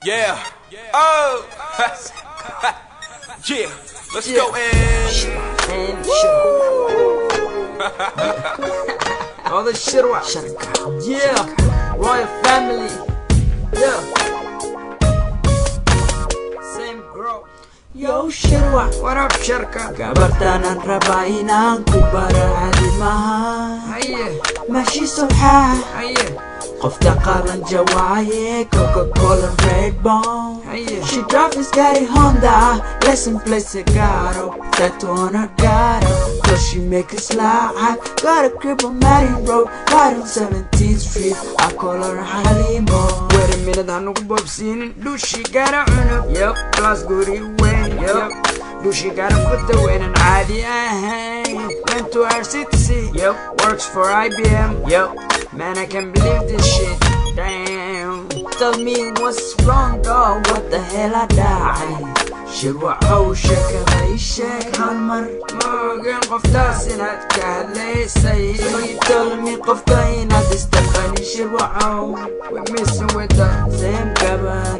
Yeah. Oh. Yeah. Let's go in. And all the Shirwa. Yeah. Royal family. Yeah. Same girl. Yo, Shirwa. What up, Sharka? Gabartaanaan rabaa inaan ku bara caadi maaha. Haye. Mashi subxaa. Haye. Qofta qalan jawaaye Coca-Cola red bone. Haye. She drives gaari Honda, lesson place garo, tattoo on her garo. Cause she make us lacag. Got a crib on Madden Road, right on 17th Street. I call her Halimo. Wait a minute, ha nugu boobsiinin. Dushi gara cunug. Yep. Plus guri weyn. Yep. Dushi gara futa weynan caadi ahayn. Went to RCTC. Yep. Works for IBM. Yep. Man, I can't believe this shit. Damn. Tell me what's wrong, dog. What the hell I die? Shirwacow, sheekada ii sheeg hal mar. Ma ogeen qoftaas inaad ka hadlaysay. So you tell me qofta inaad istaqanin, Shirwacow? We messing with the same gabar,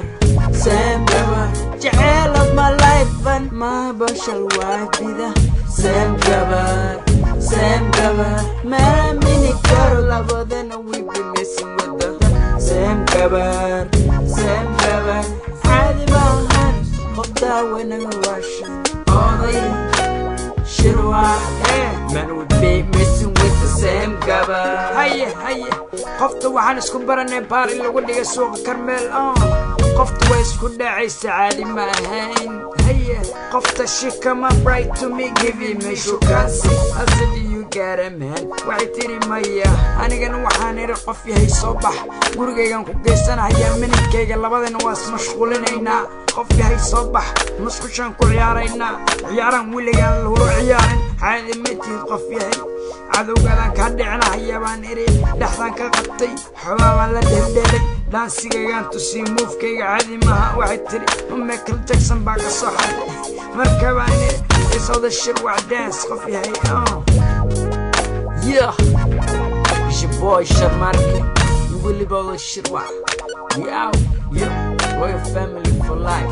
same gabar. Jecel of my life and my bashal wife be the same gabar, same gabar. Maramini karo labadena, we be messing with the same gabar, same gabar. Caadi maahan qofta wanaga waasha. Oday Shirwac. Yeah. Man, we be messing with the same gabar. Haye, haye. Qofta waxaan isku baranay baari lagu dhigay suuqa Karmeel. Oh, qofta way isku dhacaysa, caadi ma ahayn. Haye. Qofta she come up right to me, giving me shukaansi. I said, "You got a man?" Waxay tiri, "Maya." Anigana waxaan idhi, "Qof yahay, soo bax, gurigaygan ku geysanayaa mininkayga, labadana waa ismashquulinaynaa. Qof yahay, soo bax, musqushaan ku ciyaaraynaa, ciyaaraan weligaan lagula ciyaarin. Caadi ma tihid, qof yahay, cadowgaadaan kaa dhicinahaya," baan idhi. Dhexdaan ka qabtay, xoogaa baan la dheeldheelay, dhaansigaygaan tusiyey, move-kayga caadi maaha. Waxay tiri, "Michael Jackson baa ka soo xaday." Marka baan idhi, "It's all the Shirwac dance, qof yahay, oh." Yeah, it's your boy Sharmarke. You really about the Shirwa. We out. Yeah, royal family for life.